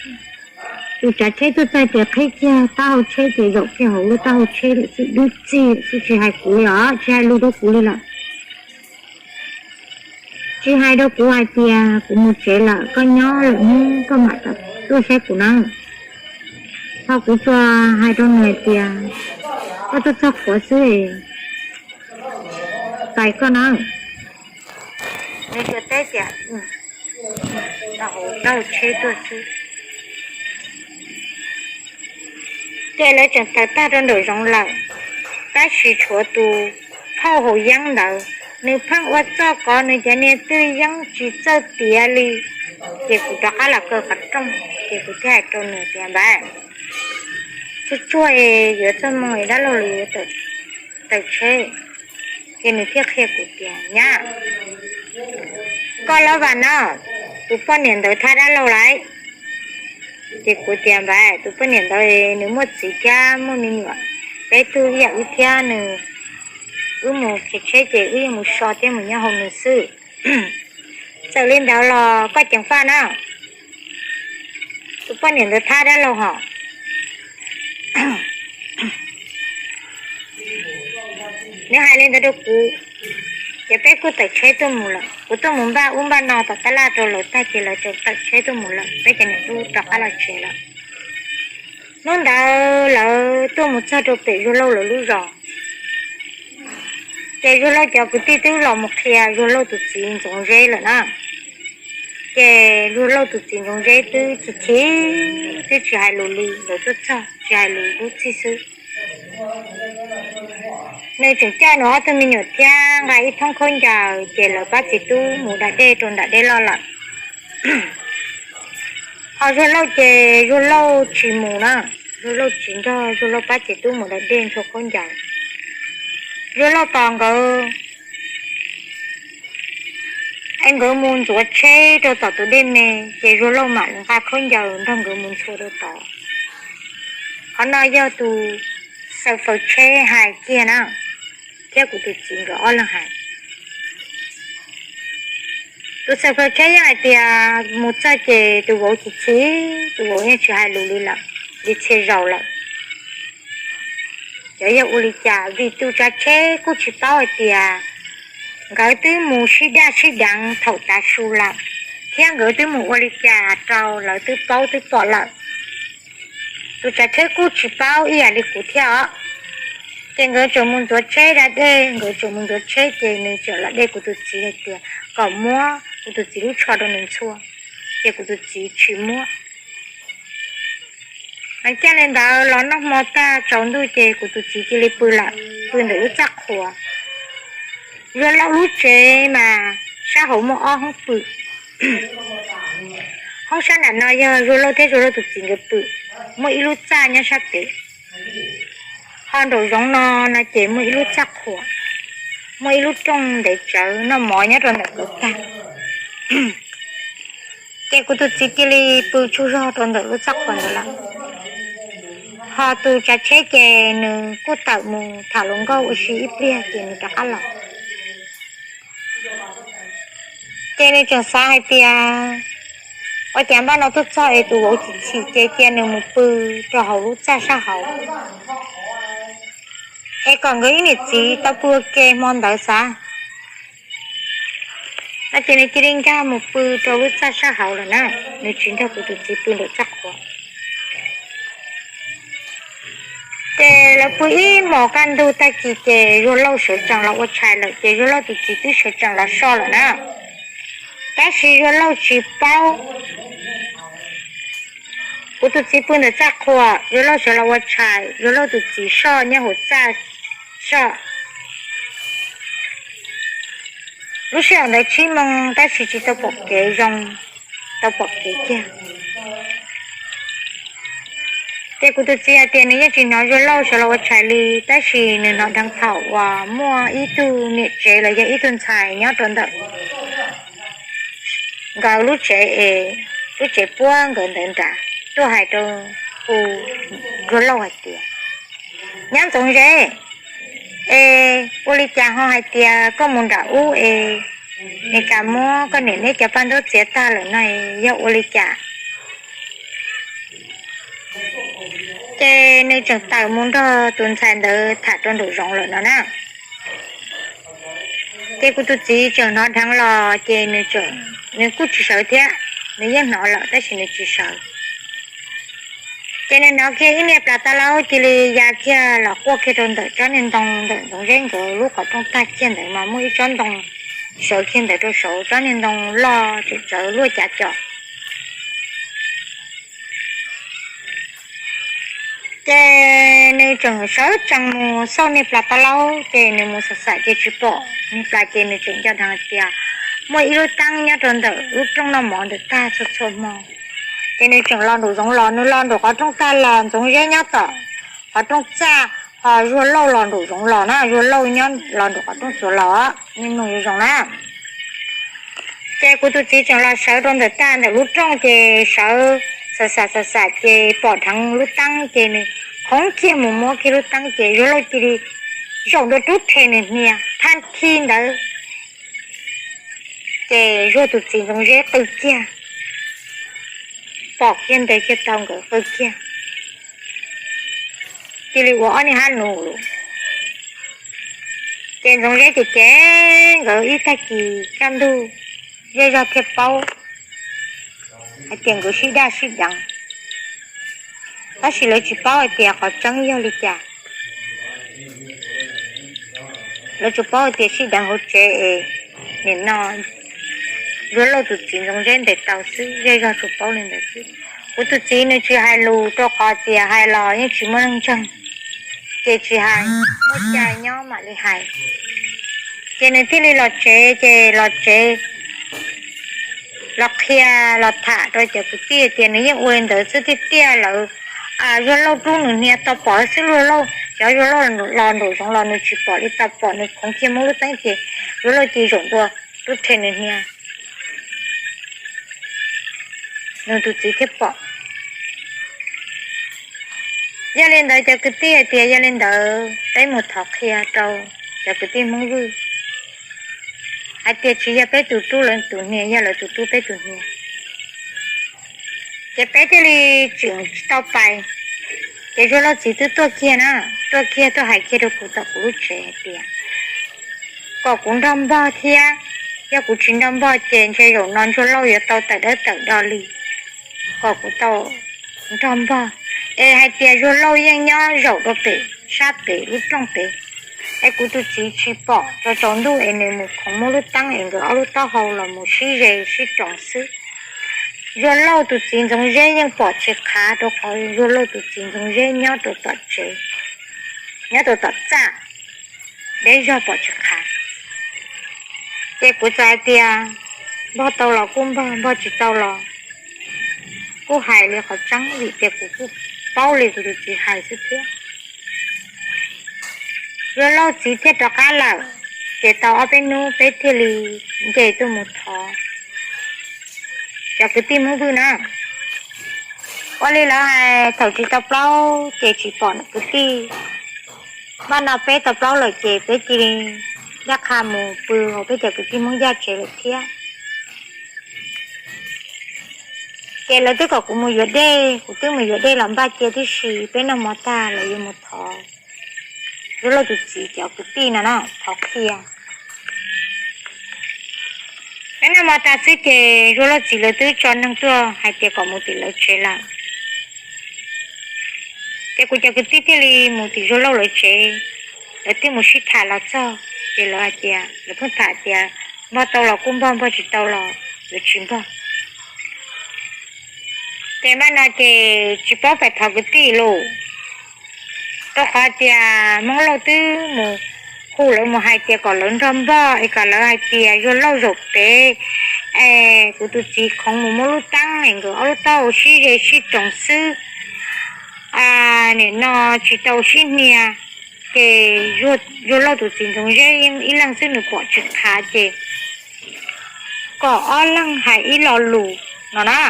tus tsav tsheb tuaj txog ces qhib kiag taub hau tsheb ces zaum kiag hauv lub taub hau tsheb lawm xwb, dub txig lawm xwb, tsis hais kuv li os, tsis hais lus rau kuv li lawm. Tsis hais rau kuv hais tias kuv mus tsev lawm, koj nyob lawm hnub koj mam tuaj saib kuv na. Ho kuv tsuas hais rau nws hais tias koj tuaj txog qhuav xwb, pais koj na. Nws tsuas teb tias, hauv taub hau tsheb tuaj xwb. Ces lawv tseem tawm tag rau nraum zoov lawm, tab sis tshuav tus phauj haus yeeb ntawd, nws pheej ua txoj kov nws cov niag twj yeeb tsis txawj tiav li. Ces kuv rov qab los kaw qhov rooj, ces kuv thiaj hais rau nws tias, Npawg, tsuag tsuag es yuav txog moo es dab laug lawv yuav tawm tsheb. Ces nws thiaj qhia kuv tias, Nyab, koj los vam no, tus poj niam ntawd thab dab laug lawm. Ces kuv tias, Npawg, tus poj niam ntawd nws muaj txiv thiab muaj me nyuam, peb tug ib yam wb thiab nws, wb mus khiav tsheb ces wb yeej mus so thiab mus nyob hauv nws xwb. Txawm li ntawd los koj ceev faj na, tus poj niam ntawd thab dab laug hos. Nws hais li ntawd rau kuv, ces peb kuj tawm tsheb tuaj mus lawm. Kuv tuaj mus npaj ub npaj no tom tab laj rau lawv tag ces lawv tawm tsheb tuaj mus lawm, peb cov niam tub rov qab los tsev lawm. Hnub ntawd lawv tuaj mus txog rau pem Zuag Lauj lawv lub zos, ces Zuag Lauj cov kwv tij twb los mus qhia Zuag Lauj tus txiv Ntxoov Zeb lawm na. Ces Zuag Lauj tus txiv Ntxoov Zeb twb chim chim, twb tsis hais lus li, lawv tuaj txog tsis hais lus dub txig xwb. Nws tseem coj nws ob tug me nyuam thiab nqa ib thoob khaub ncaws, ces lawv pab txiv tub mus da dej rau nram dej loj lawm. Ho Zuag Lauj ces Zuag Lauj tsis mus na, Zuag Lauj tsis nrog Zuag Lauj pab txiv tub mus da dej ntxhua khaub ncaws. Zuag Lauj tos nkawd, es nkawd mus ntxuav tsheb rau tom tus dej me, ces Zuag Lauj mam li nqa khaub ncaws nrog nkawd mus ntxhua rau tod. Qhov no yog tus xaws faws tsheb hais kiag na, thiab kuv tus txiv nkawd ob leeg hais. Tus xaws faws tsheb yeej hais tias mus txog ces tus vauv chim chim, tus vauv yeej tsis hais lus li lawm, li txhia zaus lawm. Xyov yog ua li cas vim tus tsav tsheb kuj tsis paub hais tias nkawd twb mus sib daj sib deev thaum tav su lawm, thiab nkawd twb mus ua li cas rau lawv twb paub twb pom lawm. Tus tsav tsheb kuj tsis paub ib yam li kuv thiab os. Ces nkawd tseem mus ntxuav tsheb da dej, nkawd tseem mus ntxuav tsheb ces nws tseem los de kuv tus txiv hais tias kom muab kuv tus txiv lub tsho rau nws ntxhua, ces kuv tus txiv tsis muab. Hais kiag li ntawd los noj hmo tag tsaus ntuj ces kuv tus txiv cia li pw lawm, pw ntawm lub txaj qhua. Zuag Lauj lub tsev mas sab hauv muaj ob hoob pw. Hoob sab nram no yog Zuag Lauj thiab Zuag Lauj tus txiv nkawd pw. muaj ib lub txaj nyob sab pem. Ho nraum zoov no, no ces muaj ib lub txaj qhuam, muaj ib lub rooj ntev tsawv noj mov nyob rau ntawm nkawd tag. Ces kuv tus txiv cia li pw tsaug zog rau ntawm lub txaj qhuam ntawd lawm. Ho tus tsav tsheb ces nws kuj tawm mus tham hluas nkauj ua si ib pliag ces nws rov qab los. Ces nws tseem xav hais tias, ua cas npaj no tuaj txog es tus vauv chim chim ces cia nws mus pw rau hauv lub txaj sab hauv, es kom nkawd ib niam txiv tau pw ua ke hmo ntawd xav. No ces nws cia li nkag mus pw rau lub txaj sab hauv lawm na, nws tsis nrog kuv tus txiv pw ntawm txaj qhuam. Ces lawv pw ib hmos kaj ntug tag kis ces Zuag Lauj sawv tsees los ua tshais lawm, ces Zuag Lauj tus txiv twb sawv tsees los soj lawm na. Tab sis Zuag Lauj tsis paub. Kuv tus txiv pw ntawm txaj qhuam, Zuag Lauj sawv los ua tshais, Zuag Lauj tus txiv soj nyob hauv txaj soj. Lub sij hawm ntawd tsib moos tab sis tsis tau pom kev zoo, tau pom kev kiag. Ces kuv tus txiv hais tias nws yeej tsis hnov Zuag Lauj sawv los ua tshais li, tab sis nws hnov dheev thaum uas muaj ib tug niam tsev los yog ib tug ntxhais nyob rau ntawm nkawd lub tsev es, lub tsev puab nkawd ntawd nrad, tuaj hais rau kuv, Zuag Lauj hais tias, Nyab Ntxoov Zeb, es ua li cas ho hais tias koj mus nram ub es Meskas muab koj niam neb cov paj ntaub txiav tag lawm no, yog ua li cas? Ces nws tseem tawm mus nrog tus ntxhais ntawd tham rau nraum zoov lawm no na. Ces kuv tus txiv tseem hnov dheev los ces nws kuj tsis sawv thiab, nws yeej hnov lawm tab sis nws tsis sawv. Ces nws hnov kiag ib niag plas tau laub cia li ya kiag los quaj kiag rau ntawm tsob niag ntoo ntawm Ntxoov Zeb nkawd lub qhov rooj tag kiag ntawd mas muaj ib tsob ntoo sawv kiag ntawd rau saud, tsob niag ntoo loj tsawv tsawv luaj cav co. Ces nws tseem sawv tsees mus xauj niag plas tau laub, ces nws mus xam xam ces tsis pom niag plas, ces nws tseem nco dheev hais tias muaj ib lub teeb nyob rau ntawm lub rooj noj mov ntawd tag txhua txhua hmo. Ces nws tseem los nraum zoov los, nws los nraum qhov rooj tag los Ntxoov Zeb nyob tom qhov rooj txaj, ho Zuag Lauj los nraum zoov los na, Zuag Lauj nyob los nraum qhov rooj txuas los, nej mloog zoo zoo na. Ces kuv tus txiv tseem los sawv rau ntawm tag ntawm lub rooj ces sawv xam xam xam xam ces pom dheev lub teeb ces nws khoov kiag mus muab kiag lub teeb ces Zuag Lauj cia li zaum ntua rub rhe nws hnia thaj thi ntawd. Ces Zuag tus txiv Ntxoov Zeb qw kiag, pom kiag ntes kiag tau nkawd qw kiag, cia li ua ob niag hab nus lus. Ces Ntxoov Zeb ces ces nkawd ib tag kis kaj ntug, zej zog thiaj paub hais tias nkawd sib daj sib deev. Tab sis lawv tsis paub hais tias qhov tseeb yog li cas. Lawv tsuas paub hais tias sib deev hauv tsev es nim no Zuag Lauj tus txiv Ntxoov Zeb ntes tau xwb, zej zog tsuas paub li ntawd xwb. Kuv tus txiv nws tsis hais lus rau qhov tias hais los yeej tsis muaj neeg ntseeg, ces tsis hais, muaj cai nyob mam li hais. Ces nws thiaj li los tsev, ces los tsev los qhia los tham rau cov kwv tij tias nws yeej ua li ntawd xwb tiag tiag. Lawv, Zuag Lauj rub nws hnia tau pom xwb, Zuag Lauj, cov Zuag Lauj los nraum zoov los nws tsis pom li, tau pom nws khoov kiag muab lub teeb ces Zuag Lauj cia li zaum ntua rub rhe nws hnia, nws tus txiv thiaj pom. Yog li ntawd cov kwv tij hais tias yog li ntawd peb mus thov qhia rau cov kwv tij Hmoob Vwj hais tias tsis yog peb tus rub lawv tus hnia, yog lawv tus rub peb tus hnia. Ces peb thiaj li tseem tsis tau pais. Ces Zuag Lauj txiv twb tuaj kiag na, tuaj kiag tuaj hais kiag rau kuv tom kuv lub tsev hais tias kom kuv nrog npog thiab, yog kuv tsis nrog npog ces ntshe zaum no Zuag Lauj yuav tau tawm dawb tawm do li. Kom kuv tau nrog npog, es hais tias Zuag Lauj yeej nyob zaum rau pem sab pem lub rooj pem, es kuv tus txiv tsis pom rau tsaus ntuj es nws mus khoov muab lub teeb es nkawd ob lub taub hau los mus sib ze sib roos xwb. Zuag Lauj tus txiv Ntxoov Zeb yeej pom tsis qhav rau qhov Zuag Lauj tus txiv Ntxoov Zeb nyob rau tom tsev, nyob rau tom txaj, deb zog pom tsis qhav. Ces kuv txawm hais tias npog tau los kuj npog, npog tsis tau los kuj hais li qhov tseeb vim tias kuv kuj paub li kuv tus txiv hais xwb thiab. Zuag Lauj txiv thiaj rov qab lawm, ces tau ob peb hnub peb thiaj li nce tuaj mus thov cov kwv tij Hmoob Vwj na. Ua li lawv hais thaum tsis tau plaub ces tsis pom kwv tij. Npaj no peb tau plaub lawm ces peb cia li ncaj qha mus pw hauv peb cov kwv tij Hmoob Yaj tsev lawm thiab. Ces lawv twb kom kuv mus yuav dej, kuv twb mus yuav dej los npaj cia tib si, peb noj mov tag lawv yuav mus thov Zuag Lauj tus txiv cov kwv tij no na, thov qhia. Peb noj mov tag xwb ces Zuag Lauj txiv lawv twb tso neeg tuaj hais tias kom mus tim lawv tsev lawm. Ces kuv cov kwv tij thiaj li mus tim Zuag Lauj lawv tsev, lawv twb mus sib tham los txog ces lawv hais tias, lawv pheej tham tias npog tau los kuj npog, npog tsis tau los yuav tsis npog. Ces npaj no ces tsis paub pais thov kwv tij lawm, rau qhov tias Hmoob Lauj twb mus hu lawv mus hais tias kom lawv nrog npog es kom lawv hais tias Zuag Lauj zaum pem es kuv tus txiv khoov mus muab lub teeb es nkawd ob lub taub hau sib ze sib roos xwb, nim no tsis tau sib hnia. Ces Zuag Lauj tus txiv Ntxoov Zeb ib leeg xwb nws pom tsis qhav ces kom ob leeg hais ib lo lus no na.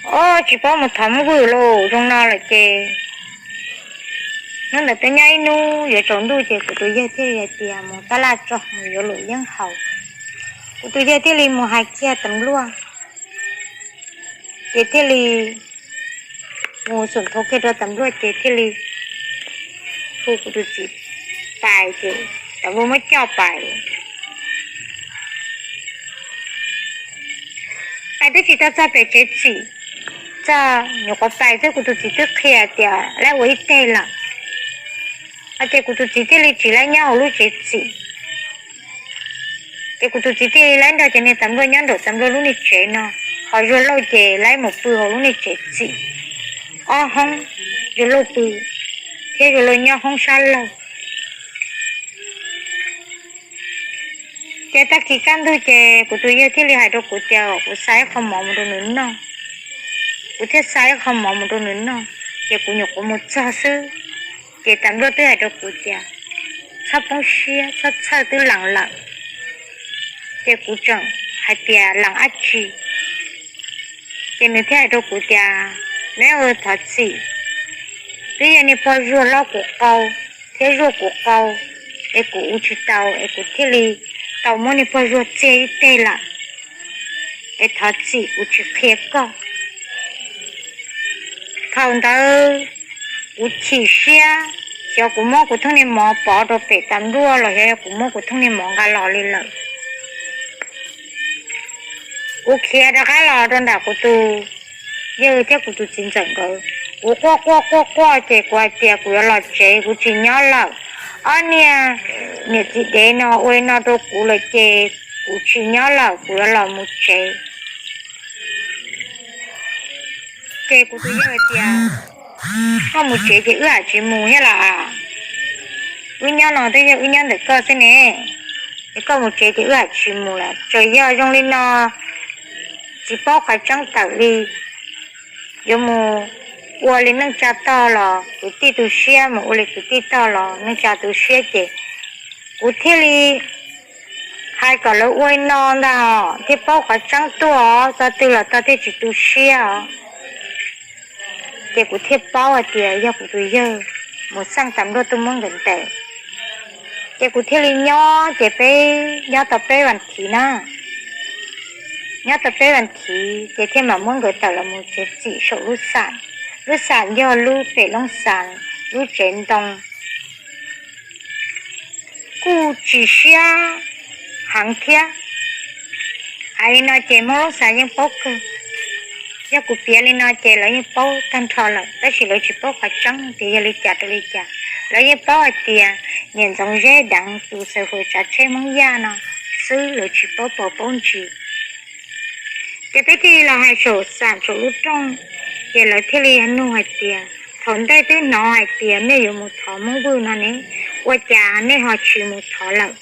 Ob, tsis paub mus thov Hmoob Vwj los zoo no lawm ces hnub ntawd twb nyob ib hnub yuav tsaus ntuj ces kuv tus yawg thiaj li hais tias mus tab laj tso mus yuav luam yeeb haus. Kuv tus yawg thiaj li mus hais kiag tas npluaj, ces thiaj li mus xum thau kiag rau tas npluaj ces thiaj li hu kuv tus txiv pais ces tas npluaj muab coj pais. Pais twb tsis tau txog pem tsev txim, txog nyuam qhuav pais xwb kuv tus txiv twb qhia tias laib ua ib teg lawm. Ces kuv tus txiv thiaj li tsis laib nyob hauv lub tsev txim. Ces kuv tus txiv thiaj li laib nrog cov niag tas npluaj nyob nraum tas npluaj lub niag tsev no, ho Zuag Lauj ces laib mus pw hauv lub niag tsev txim ob hoob, Zuag Lauj pw thiab Zuag Lauj nyob hoob sab laug. Ces tag kis kaj ntug ces kuv tus yawg thiaj li hais rau kuv tias kuv xa ib qho mov mus rau nws noj. Kuv thiaj xa ib qho mov mus rau nws noj, ces kuv nyuam qhuav mus txog xwb, ces tas npluaj twb hais rau kuv tias txhob poob siab, txhob txhawj, twb lees lawm. Ces kuv tseem hais tias lees dab tsi? Ces nws thiaj hais rau kuv tias neb ua thov txim, twb yog niag pog Zuag hlob kuv qau thiab Zuag kuv qau, es kuv ua tsis tau es kuv thiaj li tau muab niag pog Zuag txiag ib teg lawm, es thov txim kuv tsis qhia koj. Thaum ntawd kuv chim siab, xyov kuv muab kuv thooj niag mov pov rau pem tas npluaj los xyov yog kuv muab kuv thooj niag mov nqa los li lawm. Kuv khiav rov qab los rau nram kuv tus yawg thiab kuv tus txiv ntxawm nkawd, kuv quaj quaj quaj quaj ces kuv hais tias kuv yuav los tsev, kuv tsis nyob lawm. Ob niag niam txiv dev no ua li no rau kuv lawm ces kuv tsis nyob lawm, kuv yuav los mus tsev. Ces kuv tus yawg hais tias koj mus tsev ces wb ham tsis mus thiab los? Wb nyob no twb yog wb nyob ntawm koj xwb ne, es koj mus tsev ces wb ham tsis mus lawm. Tsuas yog zoo li no tsis paub qhov tseeb tawm li, yuav mus ua li neej tsa tog los kwv tij tu siab, mus ua li kwv tij tog los neej tsa tu siab ces kuv thiaj li hais kom lawv ua li no ntag thiaj paub qhov tseeb tuaj os, tog twg los tog thiaj tsis tu siab os. Ces kuv thiaj paub hais tias yog kuv tus yawg mus xaj tas npluaj tuaj muab nkawd ntes. Ces kuv thiaj li nyob, ces peb nyob tau peb vas thiv na. Nyob tau peb vas thiv ces thiaj mam muab nkawd tawm los mus tsev txim saum lub xam. Lub xam yog lub pem Loob Xas lub tsev ntoo, kuj tsis siab heev thiab. Hais li no ces Hmoob Loob Xas yeej paub kawg. Yog kuv piav li no ces lawv yeej paub tag nrho lawm, tab sis lawv tsis paub qhov tseeb tias yog li cas rau li cas. Lawv yeej paub hais tias niam Ntxoov Zeb deev tus xaws hauv tsav tsheb Hmoob Yaj no xwb, lawv tsis paub pom paub ntsis. Ces peb thiaj li los hais saum xam saum lub rooj, ces lawv thiaj li nug hais tias thaum ntej twb hnov hais tias nej yuav mus thov Hmoob Vwj no ne, ua cas nej ho tsis mus thov lawm?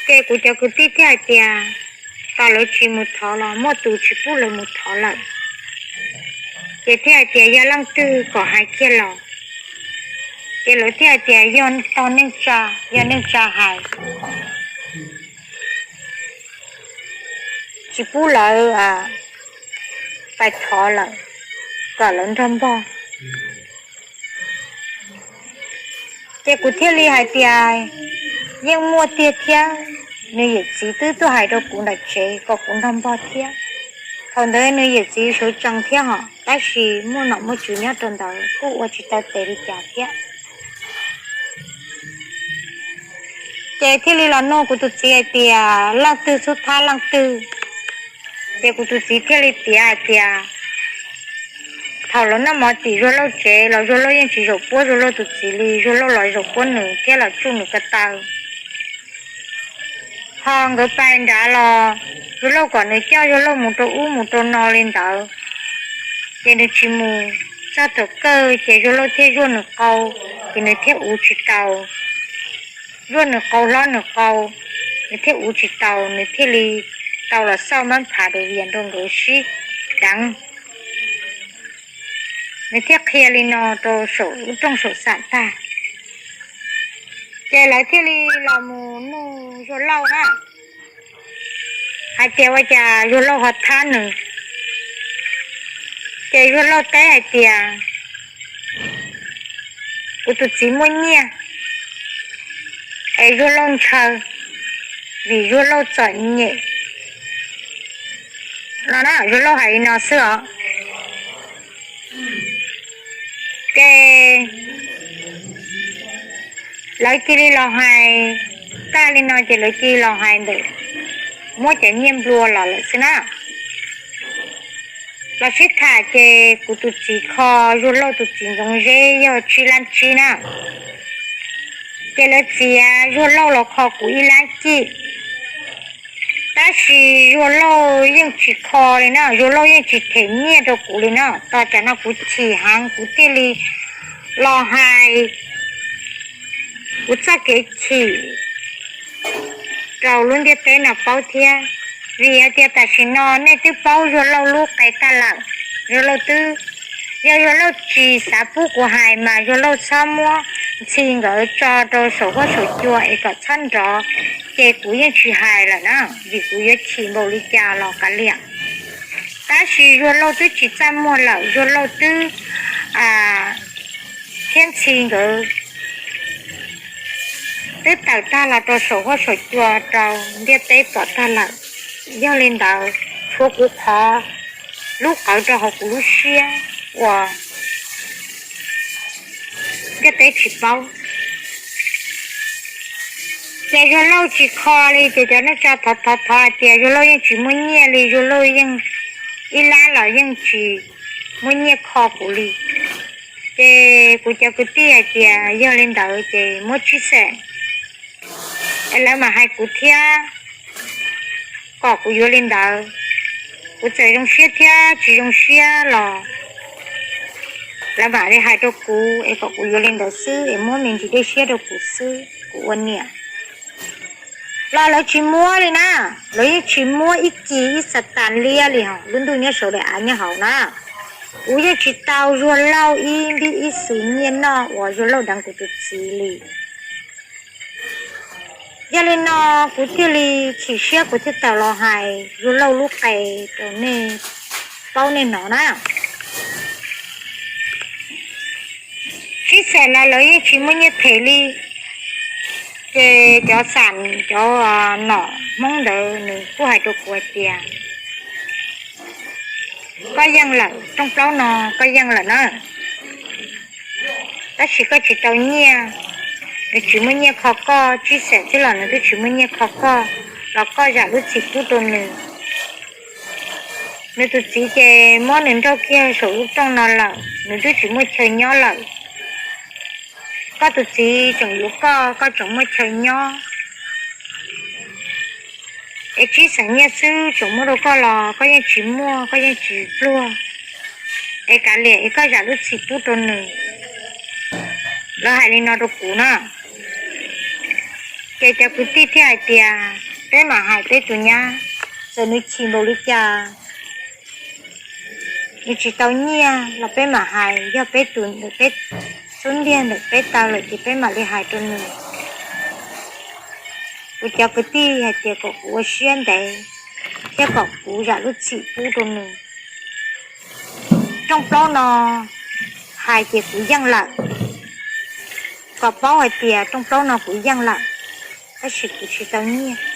Ces kuv cov kwv tij thiaj hais tias Tos lawv tsis mus thov los muaj tus tsis pub lawv mus thov lawm. Ces thiaj hais tias yog leej twg kom hais kiag los. Ces lawv thiaj hais tias yog tog neej tsa, yog neej tsa hais, tsis pub lawv pais thov lawm, kom lawv nrog npog. Ces kuv thiaj li hais tias yeej muaj tiag thiab, nws yawm txiv twb tuaj hais rau kuv ntawm tsev kom kuv nrog npog thiab. Thaum ntawd nws yawm txiv sawv tsees thiab hos, tab sis muaj nom muaj tswv nyob rau ntawd kuj ua tsis tau tes li cas thiab. Ces thiaj li los nug kuv tus txiv hais tias leej twg xub thab leej twg. Ces kuv tus txiv thiaj li piav hais tias thaum lawv noj mov tim Zuag Lauj tsev los Zuag Lauj yeej tsis zaum puab Zuag Lauj tus txiv li, Zuag Lauj los zaum puab nws thiab los tsuj nws ko taw. Ho nkawd pais nrad los Zuag Lauj kom nws coj Zuag Lauj mus rau ub mus rau no li ntawd, ces nws tsis mus. Txog thaum kawg ces Zuag Lauj thiaj zuaj nws qau, ces nws thiaj uv tsis tau. Zuaj nws qau hlob nws qau, nws thiaj uv tsis tau, nws thiaj li tau los xauj mab phav rau vias rau nkawd sib deev. Nws thiaj qhia li no rau saum lub rooj saum xam tag. Ces lawv thiaj li los mus nug Zuag Lauj na, hais tias ua cas Zuag Lauj ho thab nws. Ces Zuag Lauj teb hais tias kuv tus txiv muaj nyiaj es Zuag Lauj ntshaw vim Zuag Lauj txom nyem no na, Zuag Lauj hais li no xwb os. Ces lawv cia li los hais, tag li no ces lawv cia li los hais ntawm muab cov nyiaj nplua los lawm xwb na. Los sib tham ces kuv tus txiv kho Zuag Lauj tus txiv Ntxoov Zeb yog tsib lab tsib na. Ces lawv txiav Zuag Lauj los kho kuv ib lab cij. Tab sis Zuag Lauj yeej tsis kho li na, Zuag Lauj yeej tsis them nyiaj rau kuv li na. Tos tsam no kuv chim heev kuv thiaj li los hais kuv txoj kev chim rau lub ntiaj teb no paub thiab. Vim hais tias tam sim no nej twb paub Zuag Lauj lub qe tag lawm. Zuag Lauj twb, yog Zuag Lauj tsis xav pub kuv hais mas Zuag Lauj txhob muab Ntxhi nkawd tso rau saum huab saum cua es kom txhob nrov, ces kuv yeej tsis hais lawm na, vim kuv yuav chim npaum li cas los kav liam. Tab sis Zuag Lauj twb tsis txaj muag lawm, Zuag Lauj twb thiab Ntxhi nkawd twb tawm tag los rau saum huab saum cua rau ntiaj teb pom tag lawm. Yog li ntawd, tshuav kuv qhov lub qawv rau hauv kuv lub siab uas ntiaj teb tsis paub. Ces Zuag Lauj tsis kho li, ces cov neej tsa thov thov thov hais tias Zuag Lauj yeej tsis muaj nyiaj li, Zuag Lauj yeej ib lab los yeej tsis muaj nyiaj kho kuv li. Ces kuv cov kwv tij hais tias yog li ntawd ces muab tsib xees es lawv mam hais kuv thiab kom kuv yuav li ntawd. Kuv txawm zoo siab thiab tsis zoo siab los lawv mam li hais rau kuv es kom kuv yuav li ntawd xwb es muab me ntsis dej siab rau kuv xwb, kuv ua niam. Los lawv tsis muab li na, lawv yeej tsis muab ib kis ib xas tas liab li hos lub ntuj nyob saum daim av nyob hauv na. Kuv yeej tsis tau Zuag Lauj ib npib ib xus nyiaj noj uas Zuag Lauj deev kuv tus txiv li. Yog li no kuv thiaj li chim siab kuv thiaj tawm los hais Zuag Lauj lub qe rau nej paub nej hnov na. Tsib xees no lawv yeej tsis muaj nyiaj them li, ces cov xam cov nom Hmoob ntawd nws kuj hais rau kuv hais tias koj yeej lawm, rooj plaub no koj yeej lawm na, tab sis koj tsis tau nyiaj. Nws tsis muaj nyiaj kho koj, tsib xees xwb los nws twb tsis muaj nyiaj kho koj, los koj zam lub txim pub rau nws. Nws tus txiv ces muab nws nrauj kiag saum lub rooj no lawm, nws twb tsis muaj chaw nyob lawm. Koj tus txiv tseem yuav koj, koj tseem muaj chaw nyob, es tsib xees nyiaj xwb tseem muab rau koj los koj yeej tsis muaj, koj yeej tsis pluag, es kav liam es koj zam lub txim pub rau nws. Lawv hais li no rau kuv na. Ces cov kwv tij thiaj hais tias peb mam hais peb tus nyab Txawm nws chim npaum li cas, nws tsis tau nyiaj los peb mam hais, yog peb tus ntawm peb xub ntiag ntawm peb tau lawm ces peb mam li hais rau nws. Kuv cov kwv tij hais tias kom kuv ua siab ntev thiab kom kuv zam lub txim pub rau nws. Rooj plaub no hais tias kuv yeej lawm, kom paub hais tias rooj plaub no kuv yeej lawm, tab sis kuv tsis tau nyiaj.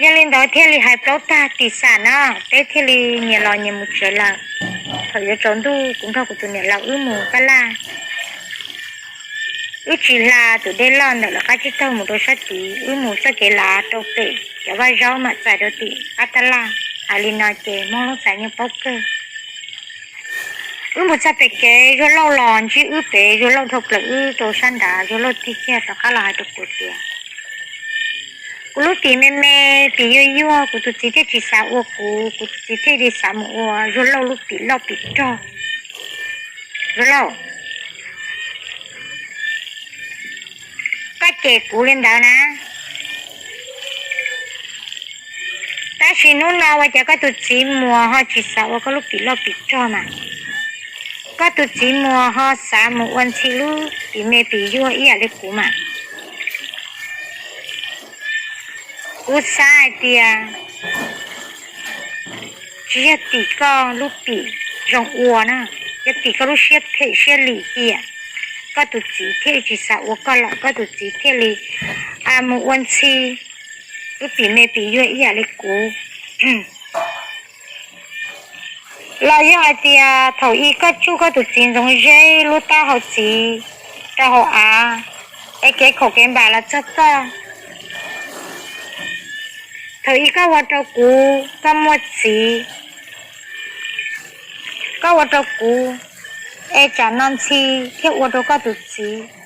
Yog li ntawd thiaj li hais plaub tag tim xam na, peb thiaj li nyias los nyias mus tsev lawm. Thaum yuav tsaus ntuj kuv nrog kuv tus niam laus wb mus tab laj. Wb tsis hla tus dej loj ntawm lawv qab tsib taug mus rau sab tid, wb mus txoj kev lav rau pem cov vaj zaub mam txais rau tim qab tab laj. Hais li no ces Hmoob Loob Xaiv yeej paub kawg. Wb mus txog pem kev Zuag Lauj los ntsib wb pem, Zuag Lauj dhau plaws wb rau sab nrad, Zuag Lauj tig kiag rov qab los hais rau kuv tias, kuv lub pim me me, pim yuag yuag, kuv tus txiv thiaj tsis xav ua kuv, kuv tus txiv thiaj li xav mus ua Zuag Lauj lub pim loj pim rog. Zuag Lauj, koj cem kuv li ntawd na, tab sis hnub no ua cas koj tus txiv muas ho tsis xav ua koj lub pim loj pim rog mas, koj tus txiv muas ho xav mus ua ntxhi lub pim me pim yuag ib yam li kuv mas. Kuv xav hais tias tsis yog tim koj lub pim zoo ua na, yog tim koj lub siab phem siab lim tiam, koj tus txiv thiaj li tsis xav ua koj lawm, koj tus txiv thiaj li mus ua ntxhi lub pim me pim yuag ib yam li kuv. Los yog hais tias thaum ub koj tsuj koj tus txiv ntxoov zeb lub taub hau txiv rau hauv av, es kev khaum kev npam los txog koj. Thaum ub koj ua rau kuv, koj muaj txiv, koj ua rau kuv, es tsam no ntxhi thiaj ua rau koj tus txiv.